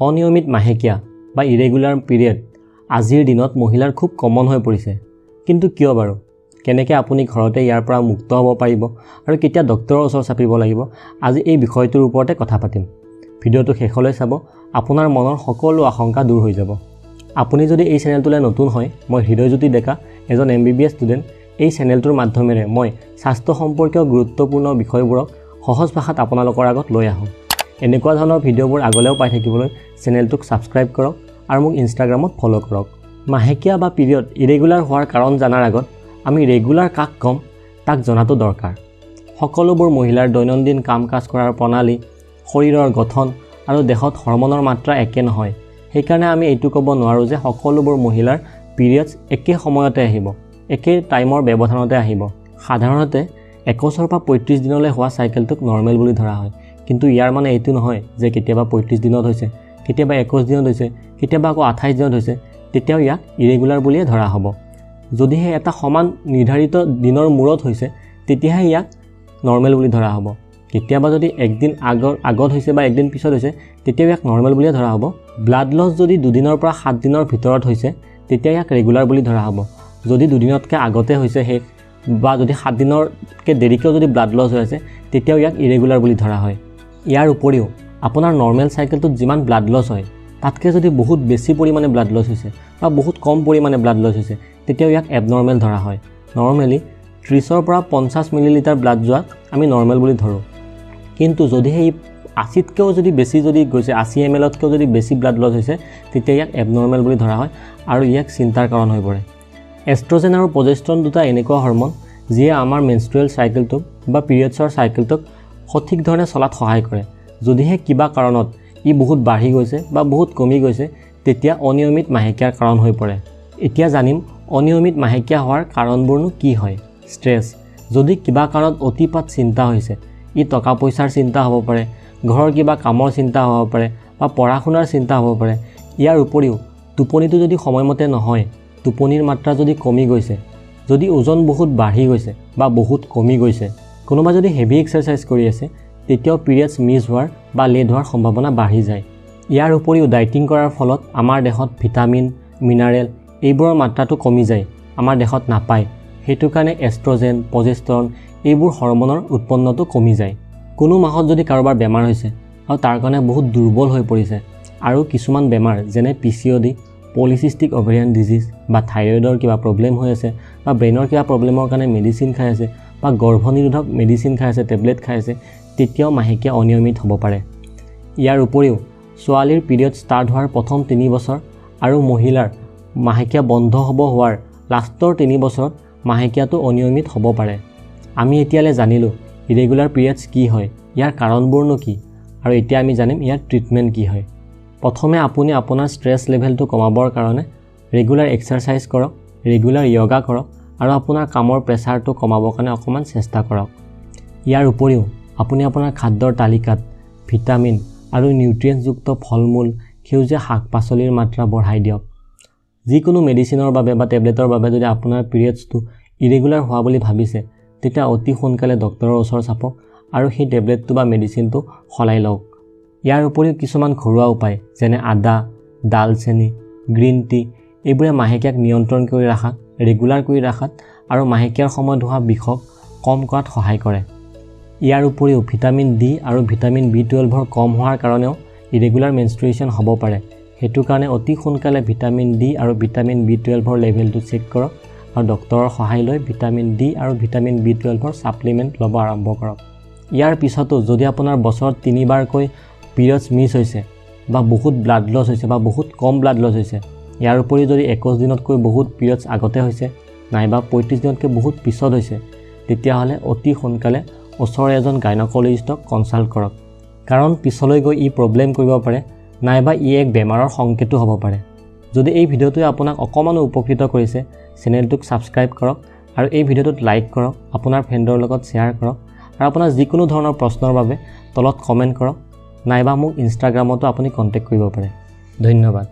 অনিয়মিত মাহেকীয়া বা ইৰেগুলাৰ পিৰিয়ড আজিৰ দিনত মহিলাৰ খুব কমন হৈ পৰিছে। কিন্তু কিয় বাৰু? কেনেকৈ আপুনি ঘৰতে ইয়াৰ পৰা মুক্ত হ'ব পাৰিব আৰু কেতিয়া ডক্টৰৰ ওচৰ চাপিব লাগিব, আজি এই বিষয়টোৰ ওপৰতে কথা পাতিম। ভিডিঅ'টো শেষলৈ চাব, আপোনাৰ মনৰ সকলো আশংকা দূৰ হৈ যাব। আপুনি যদি এই চেনেলটোলৈ নতুন হয়, মই হৃদয়জ্যোতি ডেকা, এজন MBBS student. এই চেনেলটোৰ মাধ্যমেৰে মই স্বাস্থ্য সম্পৰ্কীয় গুৰুত্বপূৰ্ণ বিষয়বোৰক সহজ ভাষাত আপোনালোকৰ আগত লৈ আহোঁ। এনেকুৱা ধৰণৰ ভিডিঅ'বোৰ আগলৈও পাই থাকিবলৈ চেনেলটোক ছাবস্ক্ৰাইব কৰক আৰু মোক ইনষ্টাগ্ৰামত ফ'ল' কৰক। মাহেকীয়া বা পিৰিয়ড ইৰেগুলাৰ হোৱাৰ কাৰণ জনাৰ আগত আমি ৰেগুলাৰ কাক ক'ম তাক জনাটো দৰকাৰ। সকলোবোৰ মহিলাৰ দৈনন্দিন কাম কাজ কৰাৰ প্ৰণালী, শৰীৰৰ গঠন আৰু দেহত হৰম'নৰ মাত্ৰা একে নহয়। সেইকাৰণে আমি এইটো ক'ব নোৱাৰোঁ যে সকলোবোৰ মহিলাৰ পিৰিয়ডছ একে সময়তে আহিব, একে টাইমৰ ব্যৱধানতে আহিব। সাধাৰণতে 21ৰ পৰা 35 দিনলৈ হোৱা চাইকেলটোক নৰ্মেল বুলি ধৰা হয়। কিন্তু ইয়াৰ মানে এইটো নহয় যে কেতিয়াবা 35 দিনত হৈছে, কেতিয়াবা 21 দিনত হৈছে, কেতিয়াবা আকৌ 28 দিনত হৈছে, তেতিয়াও ইয়াক ইৰেগুলাৰ বুলিয়ে ধৰা হ'ব। যদিহে এটা সমান নিৰ্ধাৰিত দিনৰ মূৰত হৈছে, তেতিয়াহে ইয়াক নৰ্মেল বুলি ধৰা হ'ব। কেতিয়াবা যদি একদিন আগত হৈছে বা একদিন পিছত হৈছে, তেতিয়াও ইয়াক নৰ্মেল বুলিয়ে ধৰা হ'ব। ব্লাড লছ যদি দুদিনৰ পৰা 7 দিনৰ ভিতৰত হৈছে, তেতিয়া ইয়াক ৰেগুলাৰ বুলি ধৰা হ'ব। যদি দুদিনতকৈ আগতে হৈছে শেষ বা যদি 7 দিনতকৈ দেৰিকৈও যদি ব্লাড লছ হৈ আছে, তেতিয়াও ইয়াক ইৰেগুলাৰ বুলি ধৰা হয়। ইয়াৰ উপৰিও আপোনাৰ নৰ্মেল চাইকেলটোত যিমান ব্লাড লছ হয়, তাতকৈ যদি বহুত বেছি পৰিমাণে ব্লাড লছ হৈছে বা বহুত কম পৰিমাণে ব্লাড লছ হৈছে, তেতিয়াও ইয়াক এবনৰ্মেল ধৰা হয়। নৰ্মেলি 30ৰ পৰা 50 মিলিলিটাৰ ব্লাড যোৱাক আমি নৰ্মেল বুলি ধৰোঁ। কিন্তু যদিহে ই 80তকৈও যদি বেছি যদি গৈছে, 80 mlতকৈও যদি বেছি ব্লাড লছ হৈছে, তেতিয়া ইয়াক এবনৰ্মেল বুলি ধৰা হয় আৰু ইয়াক চিন্তাৰ কাৰণ হৈ পৰে। এষ্ট্ৰজেন আৰু প্ৰজেষ্ট্ৰন দুটা এনেকুৱা হৰম'ন যিয়ে আমাৰ মেনষ্ট্ৰুৱেল চাইকেলটোক বা পিৰিয়ডছৰ চাইকেলটোক সঠিক ধৰণে চলাত সহায় কৰে। যদিহে কিবা কাৰণত ই বহুত বাঢ়ি গৈছে বা বহুত কমি গৈছে, তেতিয়া অনিয়মিত মাহেকীয়াৰ কাৰণ হৈ পৰে। এতিয়া জানিম অনিয়মিত মাহেকীয়া হোৱাৰ কাৰণবোৰনো কি হয়। ষ্ট্ৰেছ, যদি কিবা কাৰণত অতিপাত চিন্তা হৈছে, ই টকা পইচাৰ চিন্তা হ'ব পাৰে, ঘৰৰ কিবা কামৰ চিন্তা হ'ব পাৰে বা পঢ়া শুনাৰ চিন্তা হ'ব পাৰে। ইয়াৰ উপৰিও টোপনিটো যদি সময়মতে নহয়, টোপনিৰ মাত্ৰা যদি কমি গৈছে, যদি ওজন বহুত বাঢ়ি গৈছে বা বহুত কমি গৈছে, কোনোবা যদি হেভি এক্সাৰচাইজ কৰি আছে, তেতিয়াও পিৰিয়ডছ মিছ হোৱাৰ বা লেট হোৱাৰ সম্ভাৱনা বাঢ়ি যায়। ইয়াৰ উপৰিও ডাইটিং কৰাৰ ফলত আমাৰ দেহত ভিটামিন, মিনাৰেল এইবোৰৰ মাত্ৰাটো কমি যায়, আমাৰ দেহত নাপায়। সেইটো কাৰণে এষ্ট্ৰজেন, প্ৰজেষ্ট্ৰন এইবোৰ হৰম'নৰ উৎপন্নটো কমি যায়। কোনো মাহত যদি কাৰোবাৰ বেমাৰ হৈছে আৰু তাৰ কাৰণে বহুত দুৰ্বল হৈ পৰিছে, আৰু কিছুমান বেমাৰ যেনে PCOD, polycystic ovarian disease বা থাইৰয়ডৰ কিবা প্ৰব্লেম হৈ আছে বা ব্ৰেইনৰ কিবা প্ৰব্লেমৰ কাৰণে মেডিচিন খাই আছে বা গৰ্ভনিৰোধক মেডিচিন খাই আছে, টেবলেট খাই আছে, তেতিয়াও মাহেকীয়া অনিয়মিত হ'ব পাৰে। ইয়াৰ উপৰিও ছোৱালীৰ পিৰিয়ড ষ্টাৰ্ট হোৱাৰ প্ৰথম 3 বছৰ আৰু মহিলাৰ মাহেকীয়া বন্ধ হ'ব হোৱাৰ লাষ্টৰ 3 বছৰত মাহেকীয়াটো অনিয়মিত হ'ব পাৰে। আমি এতিয়ালৈ জানিলোঁ ইৰেগুলাৰ পিৰিয়ডছ কি হয়, ইয়াৰ কাৰণবোৰনো কি, আৰু এতিয়া আমি জানিম ইয়াৰ ট্ৰিটমেণ্ট কি হয়। প্ৰথমে আপুনি আপোনাৰ ষ্ট্ৰেছ লেভেলটো কমাবৰ কাৰণে ৰেগুলাৰ এক্সাৰচাইজ কৰক, ৰেগুলাৰ য়োগা কৰক আৰু আপোনাৰ কামৰ প্ৰেছাৰটো কমাবৰ কাৰণে অকণমান চেষ্টা কৰক। ইয়াৰ উপৰিও আপুনি আপোনাৰ খাদ্যৰ তালিকাত ভিটামিন আৰু নিউট্ৰিয়েণ্টযুক্ত ফল মূল, সেউজীয়া শাক পাচলিৰ মাত্ৰা বঢ়াই দিয়ক। যিকোনো মেডিচিনৰ বাবে বা টেবলেটৰ বাবে যদি আপোনাৰ পিৰিয়ডছটো ইৰেগুলাৰ হোৱা বুলি ভাবিছে, তেতিয়া অতি সোনকালে ডক্টৰৰ ওচৰ চাপক আৰু সেই টেবলেটটো বা মেডিচিনটো সলাই লওক। ইয়াৰ উপৰিও কিছুমান ঘৰুৱা উপায় যেনে আদা, ডালচেনি, গ্ৰীণ টি এইবোৰে মাহেকীয়াক নিয়ন্ত্ৰণ কৰি ৰখাত, ৰেগুলাৰ কৰি ৰখাত আৰু মাহেকীয়াৰ সময়ত হোৱা বিষক কম কৰাত সহায় কৰে। ইয়াৰ উপৰিও ভিটামিন ডি আৰু ভিটামিন B12ৰ কম হোৱাৰ কাৰণেও ইৰেগুলাৰ মেনষ্ট্ৰুৱেশ্যন হ'ব পাৰে। সেইটো কাৰণে অতি সোনকালে ভিটামিন ডি আৰু ভিটামিন B12ৰ লেভেলটো চেক কৰক আৰু ডক্টৰৰ সহায় লৈ ভিটামিন ডি আৰু ভিটামিন B12ৰ ছাপ্লিমেণ্ট ল'ব আৰম্ভ কৰক। ইয়াৰ পিছতো যদি আপোনাৰ বছৰত 3বাৰকৈ পিৰিয়ডছ মিছ হৈছে বা বহুত ব্লাড লছ হৈছে বা বহুত কম ব্লাড লছ হৈছে, ইয়াৰ উপৰিও যদি 21 দিনতকৈ বহুত পিৰিয়ডছ আগতে হৈছে নাইবা 35 দিনতকৈ বহুত পিছত হৈছে, তেতিয়াহ'লে অতি সোনকালে ওচৰৰে এজন গাইনকলজিষ্টক কনচাল্ট কৰক। কাৰণ পিছলৈ গৈ ই প্ৰব্লেম কৰিব পাৰে নাইবা ই এক বেমাৰৰ সংকেতো হ'ব পাৰে। যদি এই ভিডিঅ'টোৱে আপোনাক অকণমানো উপকৃত কৰিছে, চেনেলটোক ছাবস্ক্ৰাইব কৰক আৰু এই ভিডিঅ'টোত লাইক কৰক, আপোনাৰ ফ্ৰেণ্ডৰ লগত শ্বেয়াৰ কৰক আৰু আপোনাৰ যিকোনো ধৰণৰ প্ৰশ্নৰ বাবে তলত কমেণ্ট কৰক নাইবা মোক ইনষ্টাগ্ৰামতো আপুনি কণ্টেক্ট কৰিব পাৰে। ধন্যবাদ।